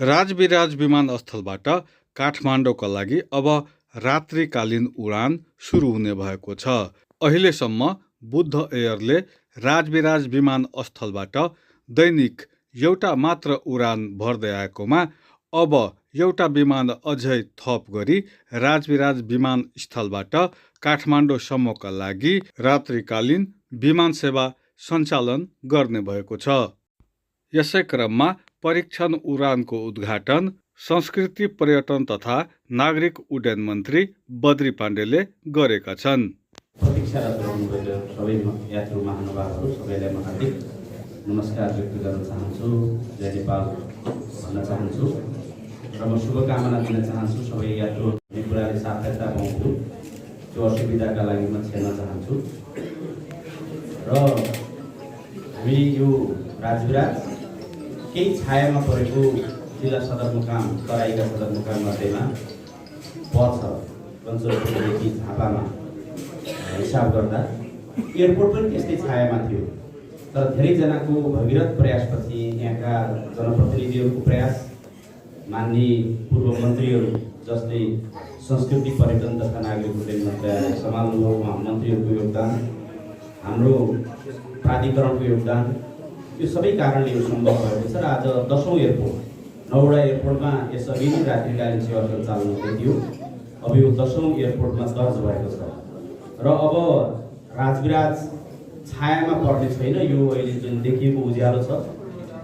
राजविराज विमानस्थलबाट काठमाडौँका लागि अब रात्रिकालीन उडान सुरु हुने भएको छ। अहिलेसम्म बुद्ध एयरले राजविराज विमानस्थलबाट दैनिक एउटा मात्र उडान भर्दै आएकोमा अब एउटा विमान अझै थप गरी राजविराज विमानस्थलबाट काठमाडौँसम्मका लागि रात्रिकालीन विमान सेवा सञ्चालन गर्ने भएको छ। यसै क्रममा परीक्षण उडानको उद्घाटन संस्कृति पर्यटन तथा नागरिक उड्डयन मन्त्री बद्री पाण्डेले गरेका छन्। प्रतीक्षारत रहनुभएका सबै यात्रु महानुभावहरू सबैलाई म हार्दिक नमस्कार व्यक्त गर्न चाहन्छु, जय नेपाल भन्न चाहन्छु र म शुभकामना दिन चाहन्छु सबै यात्रु कुराले सार्थकता पाउँछु त्यो असुविधाका लागि म क्षमा चाहन्छु। र हामी यो राजविराज केही छायामा परेको जिल्ला सदरमुकाम तराईका सदरमुकाम मध्येमा पर्छ कञ्चनपुरदेखि झापामा हिसाब गर्दा एयरपोर्ट पनि त्यस्तै छायामा थियो। तर धेरैजनाको भगीरथ प्रयासपछि यहाँका जनप्रतिनिधिहरूको प्रयास, माननीय पूर्व मन्त्रीहरू जसले संस्कृति पर्यटन तथा नागरिक उड्डयन मन्त्रालय सम्हाल्नुभयो मन्त्रीहरूको योगदान, हाम्रो प्राधिकरणको योगदान, यो सबै कारणले यो सम्भव भएको छ। र आज 10औं एयरपोर्ट 9वटा एयरपोर्टमा यसअघि नै रात्रिकालीन सेवा सञ्चालन हुँदै थियो, अब यो 10औं एयरपोर्टमा दर्ज भएको छ। र अब राजविराज छायामा पर्ने छैन। यो अहिले जुन देखिएको उज्यालो छ,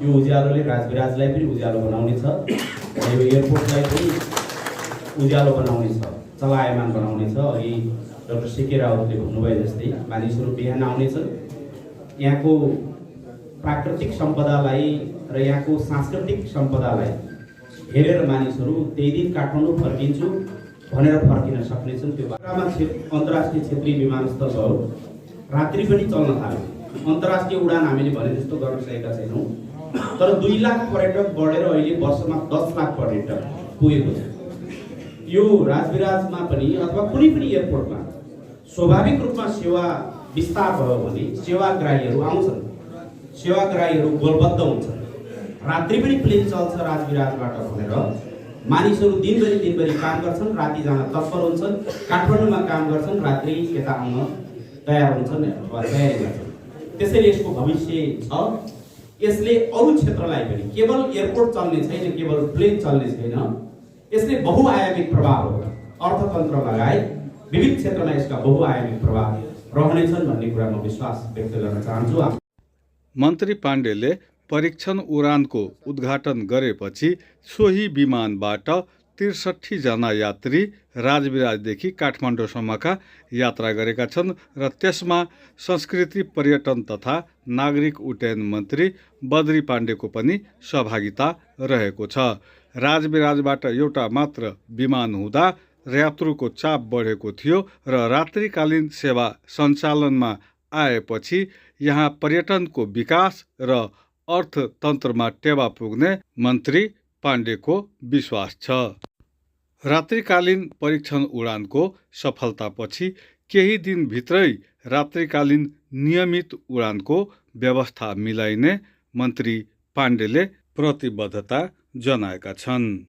यो उज्यालोले राजविराजलाई पनि उज्यालो बनाउने छ र यो एयरपोर्टलाई पनि उज्यालो बनाउने छ, चलायमान बनाउने छ। अघि डाक्टर सिके रावतले भन्नुभए जस्तै मानिसहरू बिहान आउनेछन्, यहाँको प्राकृतिक सम्पदालाई र यहाँको सांस्कृतिक सम्पदालाई हेरेर मानिसहरू त्यही दिन काठमाडौँ फर्किन्छु भनेर फर्किन सक्नेछन्। त्यो बाटोमा अन्तर्राष्ट्रिय क्षेत्रीय विमानस्थल भयो, रात्रि पनि चल्न थाल्यो। अन्तर्राष्ट्रिय उडान हामीले भने जस्तो गर्न सकेका छैनौँ, तर 2 लाख पर्यटक बढेर अहिले वर्षमा 10 लाख पर्यटक पुगेको छ। यो राजविराजमा पनि अथवा कुनै पनि एयरपोर्टमा स्वाभाविक रूपमा सेवा विस्तार भयो भने सेवाग्राहीहरू आउँछन्, सेवाग्राहीहरू गोलबद्ध हुन्छन्। रात्रि पनि प्लेन चल्छ राजविराजबाट भनेर मानिसहरू दिनभरि काम गर्छन्, राति जान तत्पर हुन्छन्, काठमाडौँमा काम गर्छन्, रात्रि यता आउन तयार हुन्छन् अथवा तयारी गर्छन्। त्यसैले यसको भविष्य छ। यसले अरू क्षेत्रलाई पनि, केवल एयरपोर्ट चल्ने छैन, केवल प्लेन चल्ने छैन, यसले बहुआयामिक प्रभाव हो। अर्थतन्त्र लगायत विविध क्षेत्रमा यसका बहुआयामिक प्रभाव रहनेछन् भन्ने कुरा म विश्वास व्यक्त गर्न चाहन्छु। मन्त्री पाण्डेले परीक्षण उडानको उद्घाटन गरेपछि सोही विमानबाट 63 जना यात्री राजविराजदेखि काठमाडौँसम्मका यात्रा गरेका छन् र त्यसमा संस्कृति पर्यटन तथा नागरिक उड्डयन मन्त्री बद्री पाण्डेको पनि सहभागिता रहेको छ। राजविराजबाट एउटा मात्र विमान हुँदा यात्रुको चाप बढेको थियो र रात्रिकालीन सेवा सञ्चालनमा आएपछि यहाँ पर्यटनको विकास र अर्थतन्त्रमा टेवा पुग्ने मन्त्री पाण्डेको विश्वास छ। रात्रिकालीन परीक्षण उडानको सफलतापछि केही दिनभित्रै रात्रिकालीन नियमित उडानको व्यवस्था मिलाइने मन्त्री पाण्डेले प्रतिबद्धता जनाएका छन्।